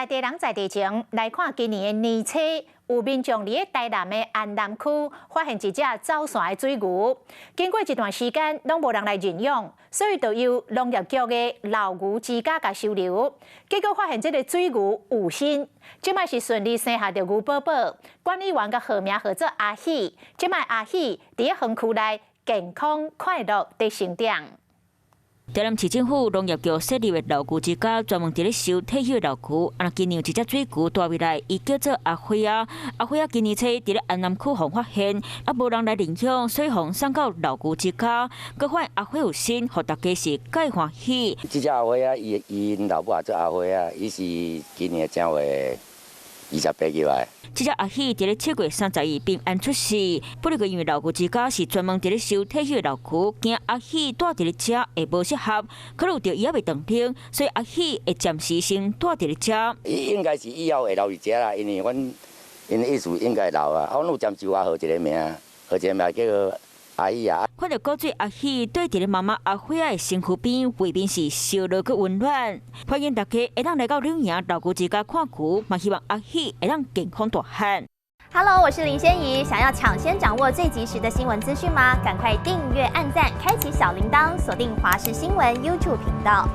在地人在地情，來看今年的年初，有民眾佇咧台南的安南區發現一隻走散的水牛，經過一段時間攏無人來認養，所以就由農業局的老牛之家共收留。結果發現這个水牛有身，這擺是順利生下著牛寶寶。管理員共號名號做阿喜，這擺阿喜佇咧園區內健康快樂地成長。台南市政府農業局設立的老牛之家，專門佇咧收退休的老牛。啊，今年有一隻水牛帶回來，伊叫做阿輝仔。阿輝仔今年初佇咧安南區予發現，啊，無人來認養，所以予送到老牛之家。閣發現阿輝有身，予大家是蓋歡喜。這隻阿輝仔，伊伊𪜶老母也做阿輝仔，伊是今年正月28入來。這隻阿喜佇咧7月30日平安出世，不過因為老牛之家是專門佇咧收退休的老牛，驚阿喜蹛佇咧遮會無適合，考慮著伊猶未斷奶，所以阿喜會暫時先蹛佇咧遮。應該是以後會留佇遮啦，因為阮𪜶意思應該留啊。啊，阮有暫時話號一个名，號一个名叫做阿喜啊。看著古水阿喜綴佇咧媽媽阿輝仔的身軀邊，畫面是燒熱閣溫暖。歡迎大家會當來到柳營老牛之家看牛，嘛希望阿喜會當健康大漢。 Hello，我是林仙怡。想要搶先掌握最及時的新聞資訊嗎？趕快訂閱、按讚、開啟小鈴鐺，鎖定華視新聞 YouTube 頻道。